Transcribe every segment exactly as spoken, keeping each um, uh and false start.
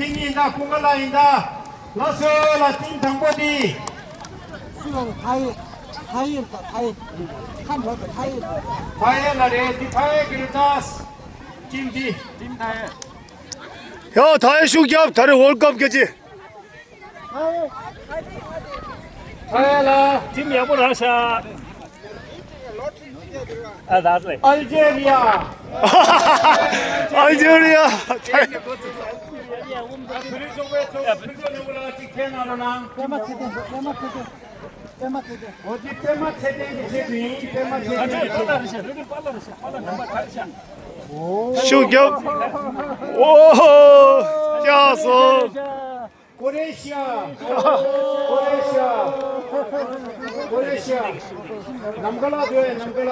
ཡིན་ད། ཀུན་དགའ་ལགས་ཡིན་ད། ལགས་སོ་ལགས། ཊིམ་དང་པོ་འདི། སུ་ལ་ཐ་ཡེ། ཐ་ཡེ་ད། ཐ་ཡེ། ཁ་འགྲོ་ད། ཐ་ཡེ་ད། ཐ་ཡེ་ལགས་རེད། འདི་ཐ་ཡེ་གི་རེད་ད། ཊིམ་འདི། ཊིམ་ཐ་ཡེ། ཡ། ཐ་ཡེ་ཤུགས་རྒྱོབ། ད་རེས་ཝོལ་ཀབ་སྐད་ཆ། ཨ་ལ། ཊིམ་ཡག་པོ་རག་ཤག་ཨ་ད་ལེ། ཨལ་ཇེ་རི་ཡ། ཨལ་ཇེ་རི་ཡ། པད་མ་ཚེ་བརྟན། པད་མ་ཚེ་བརྟན། པད་མ་ཚེ་བརྟན། འོ་དེ་པད་མ་ཚེ་བརྟན་གྱི་ཆེད་དུ་ཡིན། པད་མ་ཚེ་བརྟན་གྱི་ཆེད་དུ་ཡིན། ཤུགས་རྒྱོབ། ཨོ་ཧོ། ཀྱ་སོ། ཀོ་རེ་ཤ། ཀོ་རེ་ཤ། ཀོ་རེ་ཤ། ནམ་མཁའ་ལ་འགྲོ་ཡ། ནམ་མཁའ་ལ།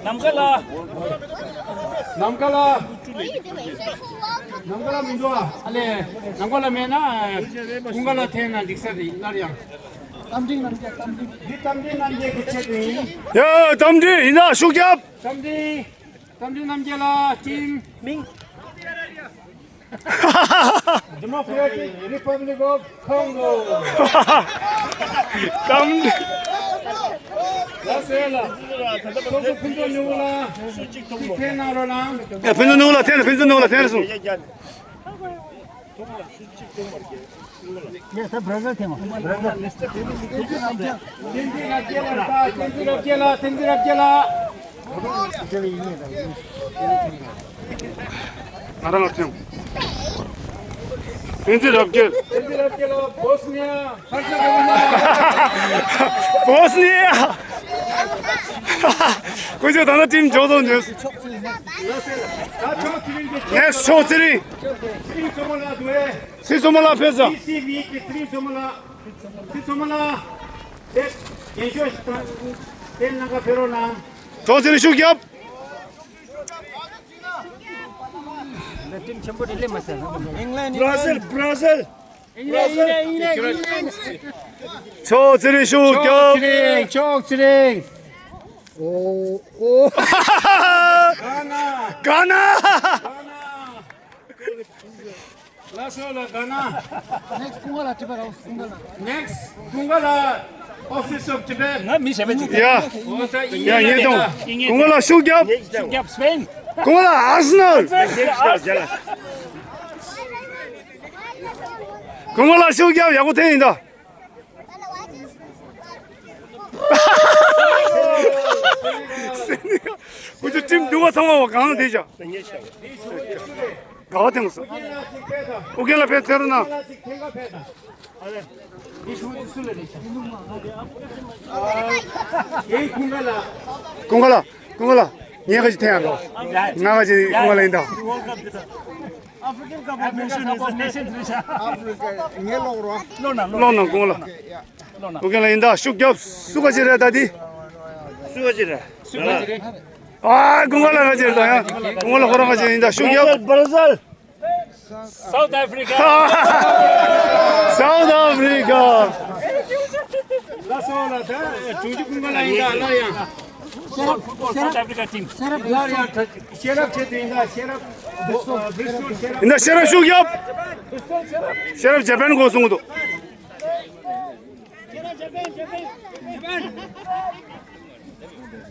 ནམ་མཁའ་ལ། ནམ་མཁའ་ལ། ནམ་མཁའ་ལ་མི་འགྲོ་ཨ། ཨ་ལེ། ནམ་མཁའ་ལ་མེད་ན་ཀུན་དགའ་ལ་འཐེན་ན་འགྲིག་ས་རེད། སླར་ཡང་། རྟ་མགྲིན་རྣམ་རྒྱལ། རྟ་མགྲིན། འདི་རྟ་མགྲིན་རྣམ་རྒྱལ་གྱི་ཆེད་དུ་ཡིན། ཡ། རྟ་མགྲིན་ཡིན་ན་ཤུགས་རྒྱོབ། རྟ་མགྲིན། རྟ་མགྲིན་རྣམ་རྒྱལ་ལགས། ཊིམ་མིང་། Democratic Republic of Congo། ཀམ། ལགས་སོ་ལགས། སོ་སོ་ཕུན་ཚོགས་ཉུང་ལ་ཅིག་འཐེན་གནང་རོགས་གནང་། ཡ། ཕུན་ཚོགས་ཉུང་ལ་འཐེན། ཕུན་ཚོགས་ཉུང་ལ་འཐེན་སོང་། ངས་ད་བྷ་ར་ཛིལ་འཐེན་པ། བྷ་ར་ཛིལ། བསྟན་འཛིན་རབ་རྒྱས་ལགས། བསྟན་འཛིན་རབ་རྒྱས་ལགས། བསྟན་འཛིན་རབ་རྒྱས་ལགས། ང་རང་ལ་འཐེན། བསྟན་འཛིན་རབ་རྒྱས། བསྟན་འཛིན་རབ་རྒྱས་ལགས། བོ་སི་ནི་ཡ། ཧར་ཛ་གོ་ཝི་ནྡ། བོ་སི་ནི་ཡ། ཀུན་སྤྱོད་ད་ལྟ་ཊིམ་འཇོག་ཐུབ་འདུག་ད་ཕྱོགས་ཚེ་རིང་གི། ནེགསི་ཕྱོགས་ཚེ་རིང་། ཚེ་རིང་མཚོ་མོ་ལགས་འདུག་གས། ཚེ་རིང་མཚོ་མོ་ལགས་ཕེབས་ཤོག། ཌི་སི་བི་གི་ཚེ་རིང་མཚོ་མོ་ལགས། ཚེ་རིང་མཚོ་མོ་ལགས། དེ་རྒན་ཤོས་ཤིག་དང་། དེ་ནང་ཁ་ཕེབས་རོགས་གནང་། ཕྱོགས་ཚེ་རིང་ཤུགས་རྒྱོབ། ཊིམ་ཆེན་པོ་རེད་ལེ་མ་ཟེར། ཨིང་ལན། བྷ་ར་ཛིལ། བྷ་ར་ཛིལ། ཨིང་ལན། ཨིང་ལན། ཨིང་ལན། ཕྱོགས་ཚེ་རིང་ཤུགས་རྒྱོབ། ཕྱོགས་ཚེ་རིང་། ཕྱོགས་ཚེ་རིང་། ཨོ་ཨོ། ག་ན། ག་ན། ལགས་སོ་ལགས། ག་ན། ནེགསི་ཀུན་དགའ་ལགས། ཊི་བི་རའོ་ཀུན་དགའ་ལགས། ནེགསི་ཀུན་དགའ་ལགས། Office of Tibet། ང་མི་ཞེ་པོ་ཅིག་ཡ། ཨོ་ད་ཡ། ཡ། ཡེ་ཏོང་། ཀུན་དགའ་ལགས་ཤུགས་རྒྱོབ། ཤུགས་རྒྱོབ། སི་པེན། ཀུན་དགའ་ལགས་ཨར་སི་ནལ། ཀུན་དགའ་ལགས་ཤུགས་རྒྱོབ། ཡག་པོ་འཐེན་ཡིན་ད། ཁོ་ཚོ་ཊིམ་འདུག་པ་ཚང་མ་བ་གང་དེ་བཞག་དགའ་བ་དེ་མ་སོང་། ཨུ་རྒྱན་ལགས་ཕེབས་ཐལ་ན། ཀུན་དགའ་ལགས། ཀུན་དགའ་ལགས། ངས་ཁ་ཅིག་འཐེན་ཡ་ལོ། ང་ཁ་ཅིག་ཀུན་དགའ་ལགས་ཡིན་ད། ཨ་ཧྥི་རི་ཀན་ཀབ་ཨོཕ་ནེ་ཤན་རེད་ཤག་ཨ་ཧྥི་རི་ཀན་ངས་ཀློག་རོགས། ཀློག་གནང་། ཀློག་གནང་། ཀུན་དགའ་ལགས། ཀློག་གནང་། ཨུ་རྒྱན་ལགས་ཡིན་ད། ཤུགས་རྒྱོབ། སུ་ག་ཅིག་རེད་ད་འདི། སུ་ག་ཅིག་རེད། སུ་ག་ཅིག་རེད། ཨ། ཀུན་དགའ་ལགས་ག་ཅིག་རེད་ད་ཡ། ཀུན་དགའ་ལགས་ཁོ་རང་ག་ཅིག་ཡིན་ད། ཤུགས་རྒྱོབ། བྷ་ར་ཛིལ། South Africa. South Africa. ལགས་སོ་ལགས། ད་དྲུང་ཆེ་ཀུན་དགའ་ལགས་ཡིན་ད། སླར་ཡང་། South Africa team. སླར་ཡང་ད་ཤེས་རབ་ཆེད་དུ་ཡིན་ད། ཤེས་རབ། ཨ། བྷི་རི་སི་ཊོལ་ཤེས་རབ། ཡིན་ད། ཤེས་རབ་ཤུགས་རྒྱོབ། ཤེས་རབ་ཇ་པན་གོ་སོང་འདུག་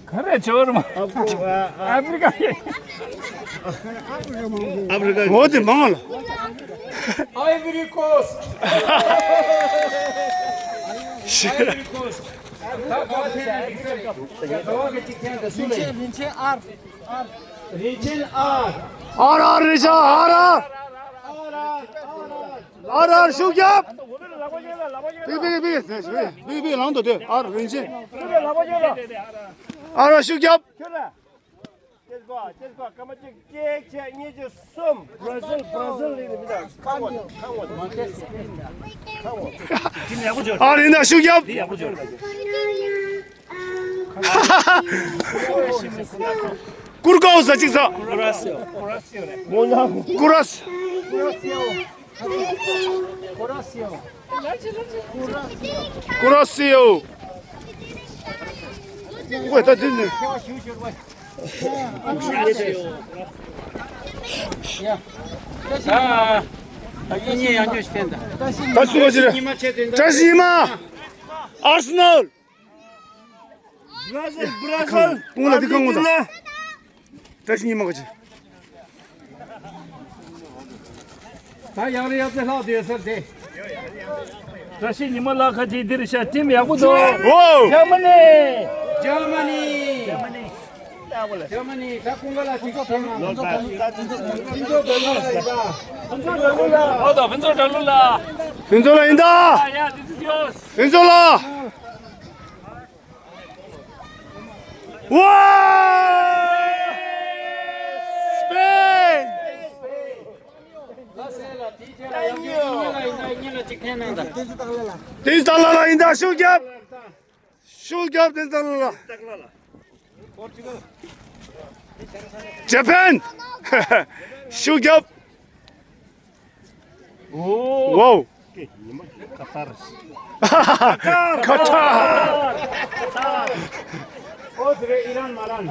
ག་རེ་བྱོས་ར་མ། ཨ་ཧྥི་རི་ཀ་ཡིན། ཨ་ཧྥི་རི་ཀ། འོ་དེ་མང་ལ། Ivory Coast. Ivory Coast. ད་ག་བ་འཐེན་ན་འགྲིག་ས་རེད། ད་ག་བ་གི་གཅིག་འཐེན་ད་སུ་ལ་ཡིན། རིན་ཆེན་ཨར། ཨར། རིན་ཆེན་ཨར། ཨར་ཨར་རེད་ཤག་ཨར་ཨར། ཨར་ཨར། ཨར་ཨར་ཤུགས་རྒྱོབ། བིག་བིག་བིག་བིག་བིག་བིག་ལངས་དང་དེ། ཨར་རིན་ཆེན། ཨར་ཨར་ཤུགས་རྒྱོབ། གཅིག་པ། གཅིག་པ། སྐར་མ་གཅིག་གཅིག་གཉིས། གཅིག་གསུམ། བྷ་ར་ཛིལ། བྷ་ར་ཛིལ་ལ་ཡིན་ན། ཨ་རིན་ད་ཤུགས་རྒྱོབ། ཀུར་ཀའོ་ཟ་གཅིག་ཟ། ཀུ་ར་སི། ཀུ་ར་སིའོ། ཝེ་ད་དེ་ནི། ཡ། ཨ། ཨ། ཡིན་ཉེ་ཡང་འཇོག་ཤི་ཐེན་ད། ད་སུ་ག་ཅི་རེད། ཉི་མ་ཆེ་དེ་འདྲ། བཀྲ་ཤིས་ཉི་མ། ཨར་སི་ནལ། བྷ་ར་ཟིལ། བྷ་ར་ཟིལ། ཨར་ཇེན་ཊི་ན། བཀྲ་ཤིས་ཉི་མ་ག་ཅི། ད་ཡང་རེ་ཡབ་ཙེ་ལྷག་དུ་ཡོད་ས་དེ། བཀྲ་ཤིས་ཉི་མ་ལགས་ཁ་ཅིག་འདིར་ཤ་ཊིམ་ཡག་པོ་འདུག་ཝོ། ཇར་མ་ནི། ཇར་མ་ནི། ཇར་མ་ནི། ད་ཀུན་དགའ་ལགས་ཅིག་ཐོན་ང་། ཕུན་ཚོགས་དོན་ལུགས་ལགས་ཡིན་ད། ཕུན་ཚོགས་དོན་ལུགས་ལགས། ཨོ་ད་ཕུན་ཚོགས་དོན་ལུགས་ལགས། ཕུན་ཚོགས་ལགས་ཡིན་ད། ཡ་ཡ། This is yours. ཕུན་ཚོགས་ལགས། ཝའོ། སྤེན། ཏེན་ཏ་ལ་ལ་ཡིན་ད། ཤུགས་རྒྱབ། ཤུགས་རྒྱབ། ཏེན་ཏ་ལ་ལ། ཇ་པན། ཤུགས་རྒྱབ། ཝའོ། ཀ་ཏར། ཀ་ཏར། ཨོ་ཟེར་རེ་ཨི་རན་མ་རན།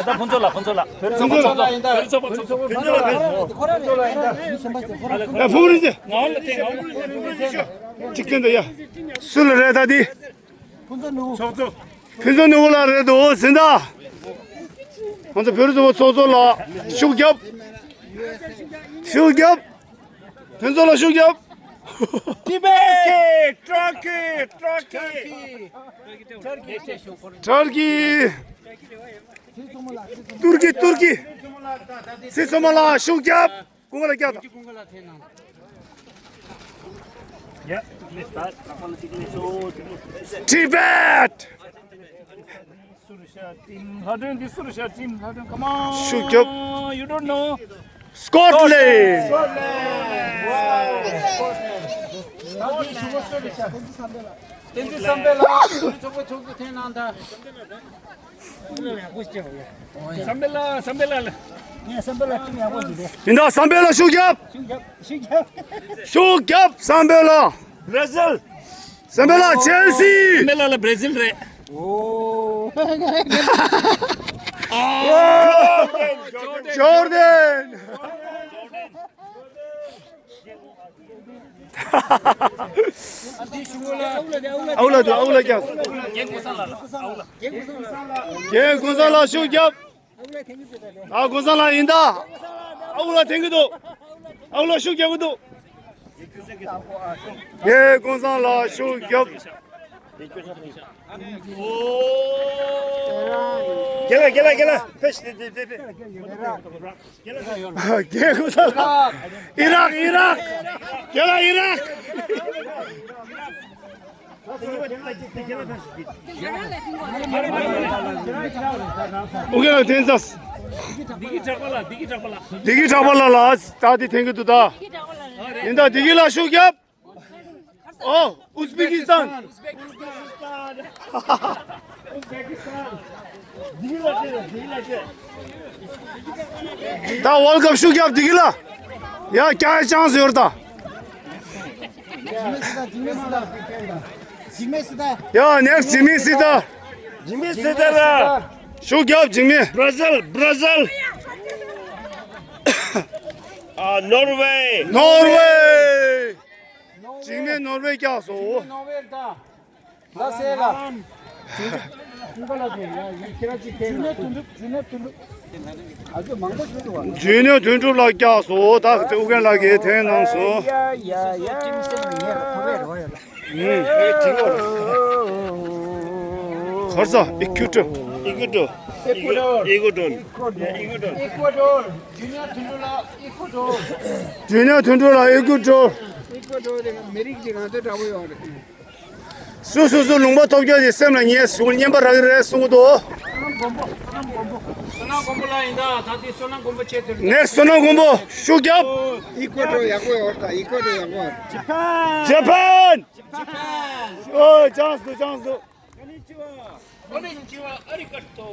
ད་ཕུན་ཚོགས་ལགས། ཕུན་ཚོགས་ལགས། ཕུན་ཚོགས་ལགས་ཡིན་ད། ཕུན་ཚོགས་ལགས་ཡིན་ད། ཕུན་ཚོགས་ལགས་ཡིན་ད། ཨ་ཕུ་རི་ཟེ། ངའོ་ལ་ཏེ་ངའོ་ལ་ཅིག་ཏེ་འདི་ཡ། སུ་ལ་རེད་ད་འདི། ཕུན་ཚོགས་ནུ་བོ། ཕུན་ཚོགས་ནུ་བོ་ལགས་རེད་འདུག་ཟིན་ད། ང་ཚོ་བོད་རིགས་ཚོགས་པ་ཚོགས་གཙོ་ལགས་ཤུགས་རྒྱབ། ཤུགས་རྒྱབ། ཕུན་ཚོགས་ལགས་ཤུགས་རྒྱབ། ཏི་བེ། ཊར་ཀི། ཊར་ཀི། ཊར་ཀི། ཏུར་ཀི། ཏུར་ཀི། སི་ཚོ་མ་ལགས་ཤུགས་རྒྱབ། ཀུན་དགའ་ལགས་རྒྱག་དང་། ཊི་བེཊ། ལྷ་སྒྲོན་འདི་སུ་རེད་ཤག་ཊིམ་ལྷ་སྒྲོན། Come on. ཤུགས་རྒྱབ། You don't know. སི་ཀོཊ་ལེན། བཏན་འཛིན་བསམ་འཕེལ་ལགས། བོད་རིགས་ཚོགས་པ་ཚོགས་གཙོ་འཐེན་གནང་དང་། བསམ་འཕེལ་ལགས། བསམ་འཕེལ་ལགས་ལ། ངས་བསམ་འཕེལ་ལགས་ཁྲིམས་ཡག་པོ་ཞིག་རེད། ཡིན་ད། བསམ་འཕེལ་ལགས་ཤུགས་རྒྱབ། ཤུགས་རྒྱབ། ཤུགས་རྒྱབ། ཤུགས་རྒྱབ་བསམ་འཕེལ་ལགས། བྷ་ར་ཟིལ། བསམ་འཕེལ་ལགས་ཅེལ་སི། བསམ་འཕེལ་ལགས་ལ་བྷ་ར་ཟིལ་རེད། ཨོ། ཇོར་ཌན། ཇོར་ཌན། ཨའུ་ལ་དུ། ཨའུ་ལ་རྒྱག། རྒན་ཀུན་བཟང་ལགས་ཤུགས་རྒྱབ། ཨ། ཀུན་བཟང་ལགས་ཡིན་ད། ཨའུ་ལ་འཐེན་གྱི་འདུག་ཨའུ་ལ་ཤུགས་རྒྱག་གི་འདུག་རྒན་ཀུན་བཟང་ལགས་ཤུགས་རྒྱབ། རྒན་ལགས། རྒན་ལགས། རྒན་ལགས། ཕེབས། ཕེབས། ཕེབས། རྒན་ཀུན་བཟང་ལགས། ཨི་རག་ཨི་རག་རྒན་ལགས་ཨི་རག་ཨོ་ཁེ་ལགས། འཐེན་ཚར། བདེ་སྐྱིད་གྲགས་པ་ལགས། བདེ་སྐྱིད་གྲགས་པ་ལགས། བདེ་སྐྱིད་གྲགས་པ་ལགས་ལ་ད་འདི་འཐེན་གྱི་འདུག་ད། ཡིན་ད། བདེ་སྐྱིད་ལགས་ཤུགས་རྒྱབ། ཨོ། ཨུ་ཛི་བེ་ཀི་སི་ཐན། ད་ཝརལ་ཌི་ཀབ་ཤུགས་རྒྱབ། བདེ་སྐྱིད་ལགས། ཡ། རྒྱག་ཡ་ཅན་སི་ཡོད་རེད་ད། ཡ། ནེག་སི་ཇི་མི་སི་ཐན། ཇི་མི་སི་ཐན་ལགས། ཤུགས་རྒྱབ་ཇི་མི། བྷ་ར་ཟིལ། བྷ་ར་ཟིལ། ཨ། ནོར་ཝེ། ནོར་ཝེ། ཇི་མི་ནོར་ཝེ་རྒྱག་སོང་། ཇུ་ནེ་དོན་གྲུབ། ཇུ་ནེ་དོན་གྲུབ། ཨ་ཇོ་མང་པོ་ཞིག་འདུག་བ། ཇུ་ནེ་དོན་གྲུབ་ལགས་རྒྱག་སོང་། ད་ཨུ་རྒྱན་ལགས་ཀྱིས་འཐེན་གནང་སོང་། ཡ་ཡ་ཡ། ཁར་ས་ཨི་ཁུ་ཏོ། ཨི་ཁུ་ཏོ། ཨི་ཁུ་ཏོ། ཨི་ཁུ་ཏོ། ཇུ་ནེ་དོན་གྲུབ་ལགས་ཨི་ཁུ་ཏོ། ཇུ་ནེ་དོན་གྲུབ་ལགས་ཨི་ཁུ་ཏོ། ཨི་ཁུ་ཏོ་དེ་མི་རིགས་ཀྱི་ང་ཚོ་འདྲ་པོ་ཡོད་རེད། སུ་སུ་སུ་ལུང་པ་ཐོབ་རྒྱུ་དེ་སེམས་ལ་ངས་ཞུ་སྙན་པ་རག་གི་རེད་གསུང་གི་འདུག་བསོད་ནམས་མགོན་པོ་ལགས་ཡིན་ད། ད་དེ་བསོད་ནམས་མགོན་པོ་ཆེད་དུ། ངས་བསོད་ནམས་མགོན་པོ་ཤུགས་རྒྱབ། ཨི་ཀོ་ཏོ་ཡག་པོ་ཡོད་ད། ཨི་ཀོ་ཏོ་ཡག་པོ། ཇ་པན། ཇ་པན། ཨོ། ཅང་སུ་ཅང་སུ། ཁོ་ནི་ཅི་བ་ཨ་རི་ཀ་ཏོ།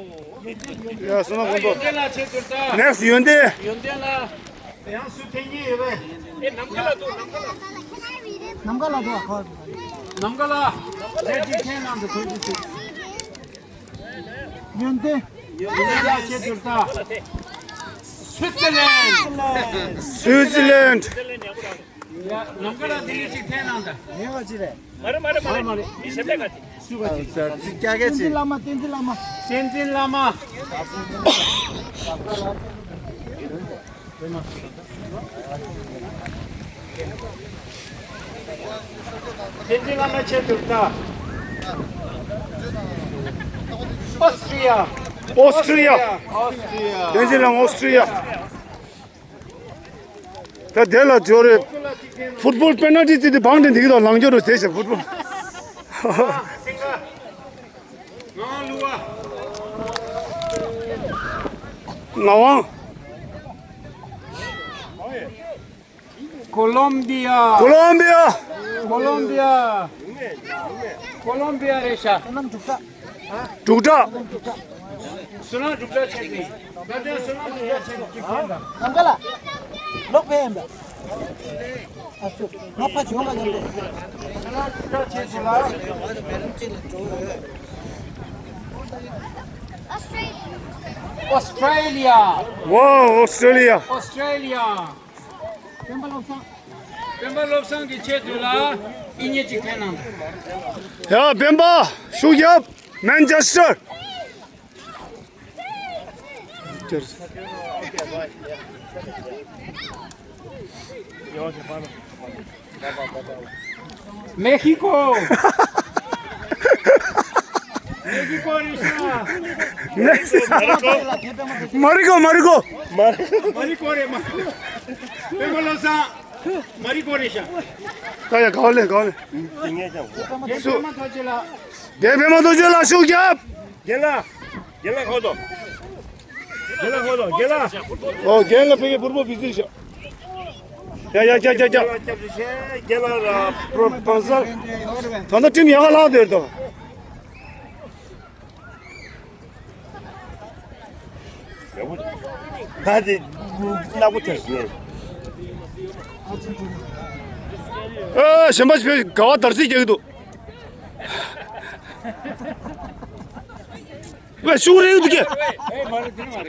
ཡ། བསོད་ནམས་མགོན་པོ། ཡོན་ཏན་ལགས་ཆེད་དུ་ད། ནེག་སི་ཡོན་ཏན། ཡོན་ཏན་ལགས། ཡང་སུ་འཐེན་གྱི་ཡོད་པས། ཨེ། ནམ་མཁའ་ལ་འདུག་ནམ་མཁའ་ལ། ནམ་མཁའ་ལ་འདུག་ཁོ། ནམ་མཁའ་ལ། ལས་ཀྱི་འཐེན་གནང་དུ་ཐོན་གྱི་ཞིག་ཡོན་ཏན། ཡོན་ཏན་ལགས་ཆེད་དུ་ད། Switzerland. Switzerland. ལམ་ཀ་ལ་དེ་ནས་ཅིག་འཐེན་གནང་དང་། ངས་ག་ཅི་རེད། མ་རེད་མ་རེད་མ་རེད། མ་རེད། མི་གཞན་པས་ག་ཅི། སུ་ག་ཅི། ཅིག་ཀྱག་ཀྱག་ཅིག། བསྟན་འཛིན་བླ་མ། བསྟན་འཛིན་བླ་མ། བསྟན་འཛིན་བླ་མ། བསྟན་འཛིན་བླ་མ་ཆེད་དུ་ད། ཨོ་སི་ཀྲི་ཡ། ཨོ་སི་ཀྲི་ཡ། ཨོ་སི་ཀྲི་ཡ། བསྟན་འཛིན་བླ་མ་ཨོ་སི་ཀྲི་ཡ། ད་དེ་ལ་འབྱོར་རེད། ཕུཊ་བོལ་པེ་ནལ་ཊི་རྩིས་ཏེ་བང་དེ་འདི་གི་དང་ལངས་འབྱོར་རེད་ཟེར་ཞིག་ཕུཊ་བོལ། ངག་དབང་། ཀོ་ལོམ་བི་ཡ། ཀོ་ལོམ་བི་ཡ། ཀོ་ལོམ་བི་ཡ། ཀོ་ལོམ་བི་ཡ་རེད་ཤག། འབྲུག་གྲགས། སུ་ན་འབྲུག་གྲགས་ཆེ་གི། ད་ལྟ་སུ་ན་འབྲུག་གྲགས་ཆེ་གི་ཅིག་ཕན་དང་། ནམ་མཁའ་ལ། ལོག་པའི་ཨེམ་ད། ཨ་ཚོ། ང་ཕ་ཇོ་ང་ཉམས་པོ། སུ་ན་འབྲུག་གྲགས་ཆེ་གི་ལ། ཨོ་སི་ཀྲེ་ལི་ཡ། ཝའོ། ཨོ་སི་ཀྲེ་ལི་ཡ། ཨོ་སི་ཀྲེ་ལི་ཡ། སྤེན་པ་བློ་བཟང་། སྤེན་པ་བློ་བཟང་གི་ཆེད་དུ་ལ་ཨི་ཉེ་གཅིག་འཐེན་གནང་། ཡ་སྤེན་པ་ཤུགས་རྒྱབ། མན་ཆེ་སི་ཊར། མེ་ཤི་ཀོ། མེ་ཤི་ཀོ་རེད་ཤག། མ་རི་ཀོ། མ་རི་ཀོ། མ་རི་ཀོ་རེད། མ་རི་ཀོ། སྤེན་པ་བློ་བཟང་། མ་རི་ཀོ་རེད་ཤག། ད་ཡ་ག་བ་ལེན་ག་བ་ལེན། དེ་སུ། སྤེན་པ་རྡོ་རྗེ་ལགས། དེ་སྤེན་པ་རྡོ་རྗེ་ལགས་ཤུགས་རྒྱབ། རྒན་ལགས། རྒན་ལགས་ཧོ་དོ། རྒན་ལགས་ཧོ་དོ། རྒན་ལགས། ཨོ་རྒན་ལགས་ཕ་གིའི་བུ་མོ་བི་ཟི་ཤག། ཡ་ཡ་ཀྱ་ཀྱ་ཀྱ། རྒན་ལགས་རྒན་ལགས་ར་པྲོ་པོ་ཟར། ད་ལྟ་ཊིམ་ཡག་ག་ལངས་བསྡད་འདུག། ད་དེ་ནག་པོ་ཐེབས་ནས། ཨ་གཞན་པ་ཞིག་ག་བ་དར་སིག་རྒྱག་གི་འདུག། ཝེ་ཤུགས་རེད་འདུག་གི།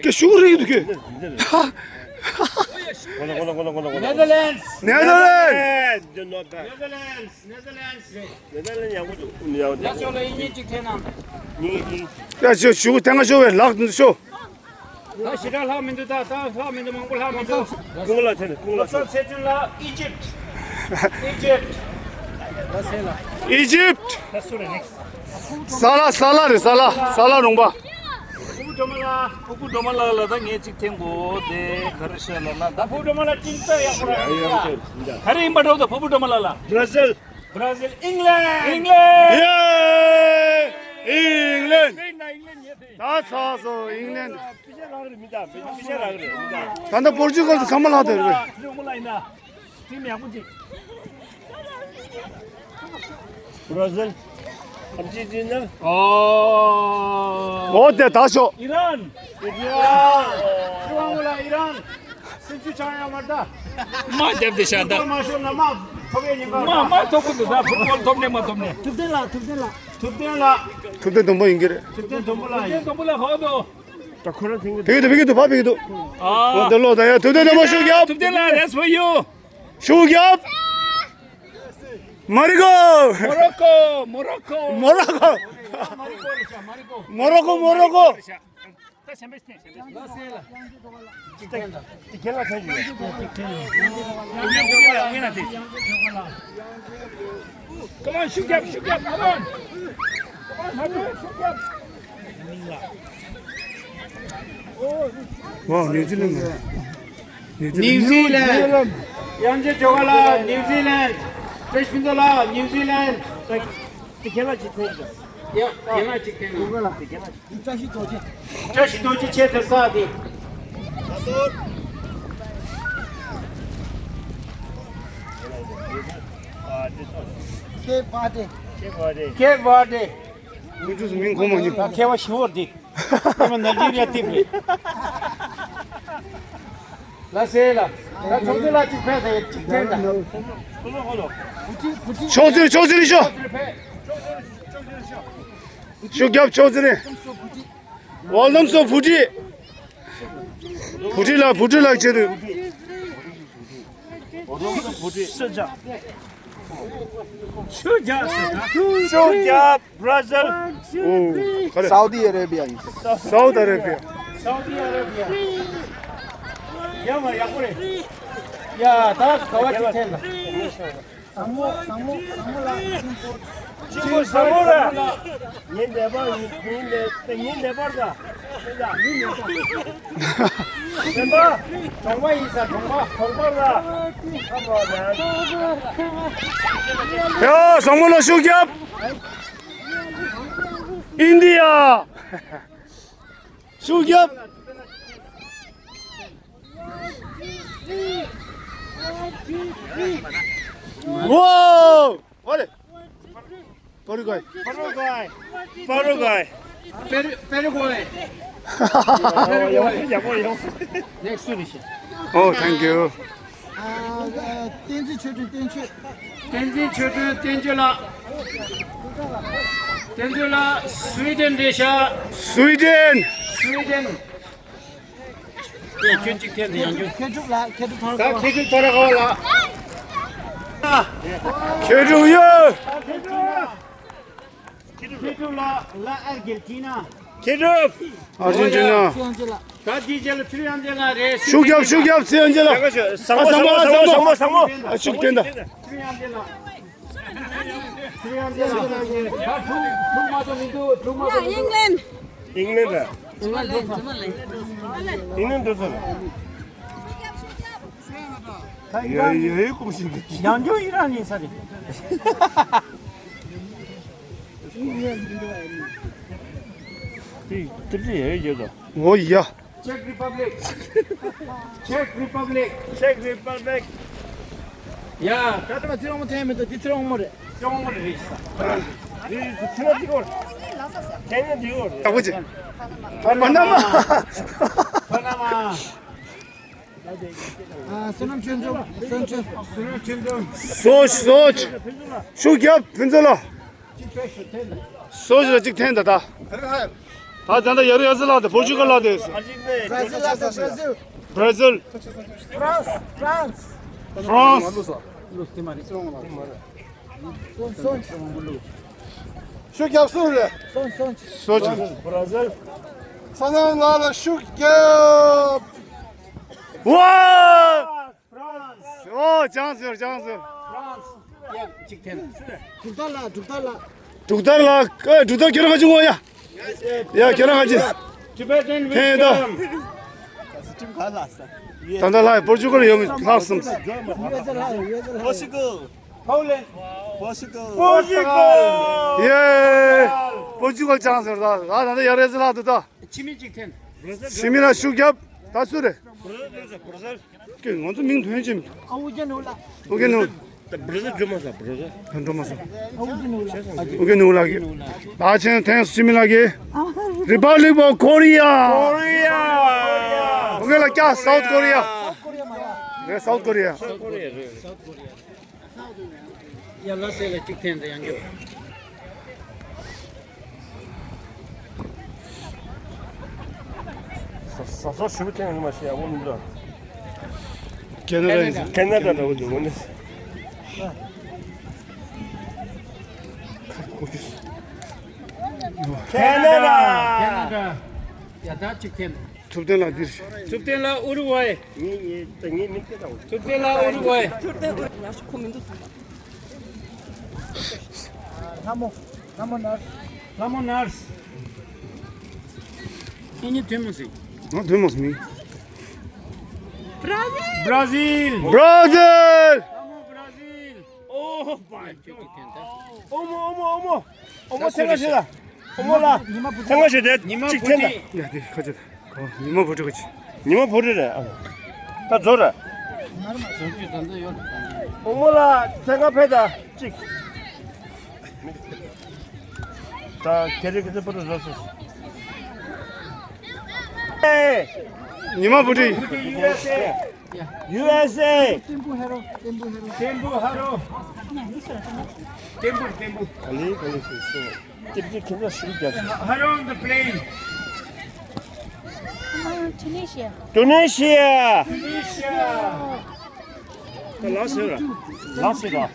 ཀྱེ་ཤུགས་རེད་འདུག་གི། ནེ་དར་ལེན་ཌི། ནེ་དར་ལེན་ཌི། ནེ་དར་ལེན་ཌི། ནེ་དར་ལེན་ཌི་རེད། ནེ་དར་ལེན་ཌི་ཡག་པོ་འདུག། ཡག་པོ་འདུག། ཡ་ཤོ་ལ་ཨི་ཉིས་གཅིག་འཐེན་གནང་། ཉིས་ཉིས། ཡ་ཤོ་ཤུགས་ཐེངས་ཤོ་བས་ལག་ཤོ། ད་ཞེ་དྲག་ལྷག་མི་འདུག། ད་ད་ལྷག་མི་འདུག། མང་པོ་ལྷག་མི་འདུག། ཀུང་ལ་འཐེན། ཀུང་ལ་ལོ་ཚོད་ཚེ་བཙུན་ལགས། ཨི་ཇིབ། ཨི་ཇིབ། ཨི་ཇིབ། ད་སུ་རེད་ནེག་སི། ས་ལ། ས་ལ་རེད། ས་ལ། ས་ལ་རོང་པ། ཕུར་བུ་སྒྲོལ་མ་ལགས། ཕུར་བུ་སྒྲོལ་མ་ལགས་ལ་ད་ངས་གཅིག་འཐེན་དགོས། དེ་ག་རེ་བཤད་ལབ་ན། ད་ཕུར་བུ་སྒྲོལ་མ་ལགས་ཅིག་ད་ཡག་པོ་ར། ག་རེ་ཡིན་པ་འགྲོ། ད་ཕུར་བུ་སྒྲོལ་མ་ལགས་ལ། བྷ་ར་ཟིལ། བྷ་ར་ཟིལ། ཨིང་ལན། ཨིང་ལན། ཡེ། ཨིང་ལན། སྤེན་ན་ཨིང་ལན་ཉེ་ཐེ། ད་ཚ་སོ་ཨིང་ལན། པི་ཤ་རག་རེད་མི་ད། པི་ཤ་རག་རེད་མི་ད། ད་ལྟ་པོར་ཅུ་གལ་དུ་ཚང་མ་ལྷག་དེ་རེད། ལོ་མོ་ལ་ཡིན་ན། ཊིམ་ཡག་པོ་ཅིག། བྷ་ར་ཟིལ། ཨར་ཇེན་ཊི་ན། ཨོ། ཨོ་དེ་ད་ཤོག། ཨི་རན། ཨི་རན། ཤི་ཝང་ལ་ཨི་རན། སེམས་ཤུགས་ཆག་ཡ་མ་ད། མ་རྒྱབ་དེ་ཤ་ད། མ་ཤོར་ན་མ་ཐོབ་ཡ་ཡིན་པ། མ་མ་ཐོབ་ཀྱི་འདུག། ད་ཕུར་བུ་སྒྲོལ་མ་ཐོབ་ནས་མ་ཐོབ་ནས། ཐུབ་བསྟན་ལགས། ཐུབ་བསྟན་ལགས། ཐུབ་བསྟན་ལགས། ཐུབ་བསྟན་དུམ་བུ་ཡིན་གྱི་རེད། ཐུབ་བསྟན་དུམ་བུ་ལགས་ཡིན། ཐུབ་བསྟན་དུམ་བུ་ལགས་ཧོ་དོ། ད་ཁོ་རང་ཐེངས་ཕེབས་ཀྱི་འདུག། ཕེབས་ཀྱི་འདུག། ཕ་ཕེབས་ཀྱི་འདུག། ཨ། ཨོ་དེ་ལོ་ད་ཡ། ཐུབ་བསྟན་དུམ་བུ་ཤུགས་རྒྱབ། ཐུབ་བསྟན་ལགས། That's for you། ཤུགས་རྒྱབ། མ་རི་ཀོ། མོ་རོ་ཀོ། མོ་རོ་ཀོ། མོ་རོ་ཀོ། མོ་རོ་ཀོ། མོ་རོ་ཀོ། ད་གཞན་པ་ཞིག་འཐེན། ལ་སེ་ལ། ཅིག་འཐེན་ད། ཅིག་འཐེན་ལ་འཐེན་ཡོད། ཡང་འཐེན་འཐེན་ལ། Come on, ཤུགས་རྒྱབ། ཤུགས་རྒྱབ། Come on. Come on, ཤུགས་རྒྱབ། ཝའོ། ནིའུ་ཛི་ལན། ནིའུ་ཛི་ལན། ཡང་ཅིག་ཇོ་ག་ལ། ནིའུ་ཛི་ལན། བཀྲ་ཤིས་ཕུན་ཚོགས་ལགས། ཉིའུ་ཛི་ལན། དེ་ཁྱེད་ལ་ཅིག་ཐོན་ཡོད། ཡ། ཁྱེད་ལ་ཅིག་ཐོན་ཡོད། བཀྲ་ཤིས་རྡོ་རྗེ། བཀྲ་ཤིས་རྡོ་རྗེ་ཆེ་དེ་ས་དེ། ཀེབ་ཝར་ཌེ། ཀེབ་ཝར་ཌེ། མི་འདུག། མིང་གོ་མ་མྱོང་། ད་མཁས་པ་ཞི་བོ་འདི། ཨེ་མ་ནཱི་ཇི་རི་ཡ་ཊིམ་རེད། ལ་སེ་ལ། ད་ཚོགས་འདུ་ལ་གཅིག་ཕེབས་ཟེར་གཅིག་ཕེབས་དང་། ཕུ་ཁྲི་ཕུ་ཁྲི། ཕྱོགས་ཚིར། ཕྱོགས་ཚིར་ཤོག། ཕྱོགས་ཚིར་ཕེབས། ཕྱོགས་ཚིར་ཕྱོགས་ཚིར། ཕུ་ཁྲི། Welcome to Fuji. བུ་ཁྲིད་ལ་བུ་ཁྲིད་ལ་བྱེད་དུས། ཤུ་རྒྱབ། ཤུ་རྒྱབ། Brazil. ཨོ། ག་རེ། Saudi Arabia ཡིན། Saudi Arabia. Saudi Arabia. ཡ་མ་ཡག་པོ་རེད། ཡ་ད་ག་བ་ཅིག་འཐེན་ལ། བཟང་མོ་བཟང་མོ་བཟང་མོ་ལ། ཅི་མོ་བཟང་མོ་ལ། ཉིན་ལས་པར་ཉིན་ལས་ཉིན་ལས་པར་ད། ཡ་བཟང་མོ་ལ་ཤུགས་རྒྱབ། ཨིན་དི་ཡ། ཤུགས་རྒྱབ། ཝའོ། ཨོ་ལེ། པ་རུ་གྷའི། པ་རུ་གྷའི། པ་རུ་གྷའི། པེ་རུ་པེ་རུ་གྷའི། ཡག་པོ་ཡག་པོ། Next སུ་རེད་ཤག Oh, thank you. བསྟན་འཛིན་ཆོས་སྒྲོན། བསྟན་ཆོས། བསྟན་འཛིན་ཆོས་སྒྲོན། བསྟན་ཆོས་ལགས། བསྟན་ཆོས་ལགས་སུའི་ཌེན་རེད་ཤག་སུའི་ཌེན། སུའི་ཌེན། ཨེ་ཁྱོད་གཅིག་འཐེན་དེ་ཡང་ཁྱོད། མཁས་གྲུབ་ལགས། མཁས་གྲུབ་ཐོར་ད་ཁོ། མཁས་གྲུབ་ཐོར་ཁོ་ལགས། མཁས་གྲུབ་ཡོད། མཁས་གྲུབ་ལགས། ལ་ཨར་ཇེན་ཊི་ན། མཁས་གྲུབ། ཨར་ཇེན་ཊི་ན། ད་དེའི་རྗེས་ལ་ཚུར་ཡང་རྗེས་ལ་རེད། ཤུགས་རྒྱབ་ཤུགས་རྒྱབ། ཚུར་ཡང་རྗེས་ལ། བཟང་མོ་བཟང་མོ་བཟང་མོ་བཟང་མོ། ཨ་ཤུགས་བསྟན་ད། ཚུར་ཡང་རྗེས་ལ། ཚུར་ཡང་རྗེས་ལ། ད་ཐུག་ཐུག་མ་ཐུག་མི་འདུག་ཐུག་མ་ཐུག་མི་འདུག་ཨིང་ལན། ཨིང་ལན་ད། ཨིང་ལན་འགྲོ་ཚར། ཨིང་ལན་འགྲོ་ཚར། ཡ་ཡ་ཡ་ཀུང་ཤིང་གི། ཡང་ཇོ་ཨི་རན་ཡིན་ས་རེད། དེ་དེབ་ཚེ་ཡ་ཡ་ཡོད་དོ། ཨོ་ཡ། Czech Republic. Czech Republic. Czech Republic. ཡ། ད་ལྟ་བ་ཚེ་རིང་མོ་འཐེན་མི་འདུག་འདི་ཚེ་རིང་མོ་རེད། ཚེ་རིང་མོ་རེད། འདི་ཚེ་རིང་མོ་རེད། འཐེན་ནས་འདི་ཡོད་རེད། ལྟ་བུ་ཅིག་པ་ན་མ། པ་ན་མ། ཨ། བསོད་ནམས་ཆོས་འཛོམས། བསོད་ནམས་ཆོས། བསོད་ནམས་ཆོས་འཛོམས། སོ་སོ། ཤུགས་རྒྱབ་ཕུན་ཚོགས་ལགས། སོ་ཞིག་ལ་གཅིག་འཐེན་ད་ད། ད་ད་ད་ཡ་རུ་ཡ་ཟི་ལགས་དེ་པོར་ཅུ་གལ་ལགས་དེ། Brazil ལགས་དེ། Brazil. Brazil. France France France. སོན་སོན། ཤུགས་རྒྱབ། སུ་རེད། སོན་སོན། སོ་ཅི། Brazil. བསོད་ནམས་ལགས་ལ་ཤུགས་རྒྱབ། ཝ། France. ཨོ་ཅང་ཟེར་ཅང་ཟེར། France. ཡ་གཅིག་འཐེན། འབྲུག་ཐར་ལགས། འབྲུག་ཐར་ལགས། འབྲུག་ཐར་ལགས། ཨེ་འབྲུག་ཐར་ཁྱེད་རང་ག་ཅི་ངོ་ཡ། ཡ་ཁྱེད་རང་ག་ཅི། Tibetan འཐེན་ད། Wisdom. ད་ལྟ་ལྷག་པོར་ཅུ་གལ་ཡོད་མི་ལྷག་སོང་། Portugal. Portugal. ཡེ། པོར་ཅུ་གལ་ཅང་ཟེར་ད། ད་ད་ཡ་རེ་ཟེར་ལྷག་ཏུ་ད། ཕྱི་མི་གཅིག་འཐེན། ཕྱི་མི་ལ་ཤུགས་རྒྱབ། ད་སུ་རེད། ཀྱེ་ང་ཚོ་མིང་དོན་ཅི་མི་འདུག་ཨ་ཨུ་རྒྱན་ནུ་ལ། ཨུ་རྒྱན་ནུ། ད་བྲོ་ས་འགྲོ་མ་སོང་། བྲོ་ས། ད་འགྲོ་མ་སོང་། ཨ་ཨུ་རྒྱན་ནུ་ལ། ཨུ་རྒྱན་ནུ་ལ་གི། ད་ཆེན་ཐེངས་ཕྱི་མི་ལ་གི། Republic of Korea. Korea. ཨུ་རྒྱན་ལ་ཀྱ་South Korea. རེད་South Korea. South Korea རེད། ཡ་ལ་སེ་ལ་གཅིག་འཐེན་ཏེ་ཡང་འགྱོ། ས་ས་ས་ཞུ་འཐེན་ཡོང་མ་ཤེས་ཡ་འོ་མི་འདུག་ཁེ་ན་ཌ་ཡིན་ཟེར། ཁེ་ན་ཌ་འདྲ་བོ་འདུག་འོ་ནི། ཁེ་ན་ཌ། ཁེ་ན་ཌ། ཡ་ད་གཅིག་འཐེན། ཐུབ་བསྟན་ལགས་འདིར། ཐུབ་བསྟན་ལགས་ཨུ་རུ་ཝའི། ངའི་ངའི་ད་ངའི་མིང་དེ་དང་། ཐུབ་བསྟན་ལགས་ཨུ་རུ་ཝའི། ཐུབ་བསྟན་ཨུ་རུ་ཝའི་ཁོ་མི་འདུག་ལྷ་མོ། ལྷ་མོ་ནར། ལྷ་མོ་ནར། ཨི་ནི་ཐུན་མོང་སི། ང་ཐུན་མོང་སི་མིང་། Brazil. Brazil. Brazil. ལྷ་མོ་Brazil. ཨོ་བ། ཨོ་མོ་ཨོ་མོ་ཨོ་མོ། ཨོ་མོ་ཚེ་ཁ་ཤེ་ལ། ཨོ་མོ་ལ། ཚེ་ཁ་ཤེ་དེ་ཉི་མ་གཅིག་འཐེན་ད། ཡ་དེ་ཁ་ཆེ་ད། ཨོ་ཉི་མ་བུ་ཕྲུག་གི། ཉི་མ་བུ་ཕྲུག་རེད་ཨ། ད་རྫོགས་རེད། ཨོ་མོ་ལ་ཚེ་ཁ་ཕེ་ད་གཅིག་ད་ཁེ་རེ་ཁེ་ཚེ་བུ་ཕྲུག་རྫོགས་སོང་། ཉི་མ་བུ་ཕྲུག་ཡུ་ཨེས་ཨེ། ཡུ་ཨེས་ཨེ། ཏེམ་པུ་ཧེ་རོ། ཏེམ་པུ་ཧེ་རོ། ཏེམ་པུ་ཧ་རོ། ཏེམ་པུ་ཏེམ་པུ། ག་ལེ་ག་ལེ་སུ་སུ། ཏེམ་པུ་ཁྱེད་ཚོ་ཞུ་རྒྱབ། ཧ་རོ on the plane. Tunisia. Tunisia. Tunisia. Last year. Last year.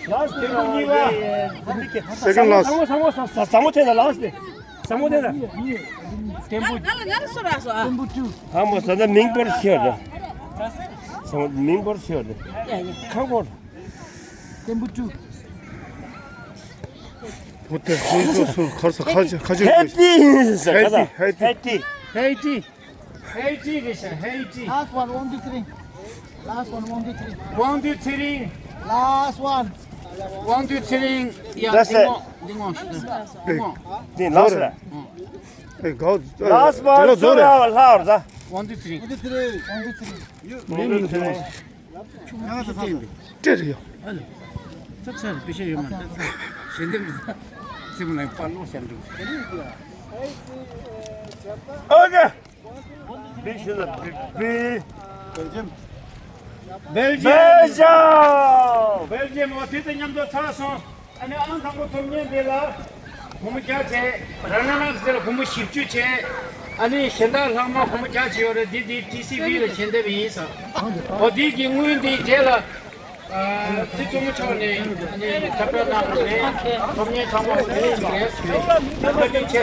Last year. Second last. Samo, samo, samo, samo tena last day. Samo tena. Tembu. Samo sada ming por siya. Samo ming por siya. Kangor. Tembu two. What the hell is this? Haiti. Haiti. Haiti. Haiti. Haiti, Risha, Haiti. Last one, one, two, three. Last one, one, two, three. One, two, three. Last one. One, two, three. Yeah, that's it. Hey, last one. Last one. One, two, three. One, two, three. One, two, three. སྤྲད་རེད་ཡ། ཨ་ལེ། ཚབ་ཚར་པེ་ཤ་ཡོད་མ་རེད། ཚབ་ཚར་ཞལ་འདེབས་རེད། སེམས་ལ་པར་ལོག་བཞག་འདུག་ཨོ་ཀེ། བེལ་ཇམ། བེལ་ཇམ། བེལ་ཇམ། འོ་དེ་དང་མཉམ་དུ་ཚར་སོང་། ཨ་ནི་ཨང་དང་པོ་ཐོབ་མཁན་དེ་ལ་སྒོར་མོ་བརྒྱ་བྱས། ར་ན་ན་ཟེར་ལ་སྒོར་མོ་བཞི་བཅུ་བྱས། ཨ་ནི་གཞན་དག་ལྷག་མ་སྒོར་མོ་བརྒྱ་བྱས་ཡོད་རེད། འདི་འདི་ཊི་སི་ཝི་ལ་ཞལ་འདེབས་ཡིན་ཟེར། འོ་འདི་གི་དངུལ་འདི་རྗེས་ལ་ཨ་ཚེ་བཙུན་མོ་མཆོག་ནས་ཨ་ནི་ཁྱབ་སྤེལ་གནང་བ་རེད། ཐོབ་མཁན་ཚང་མ་ལ་རེད་ཞུ་རེད། ཐུགས་རྗེ་ཆེ།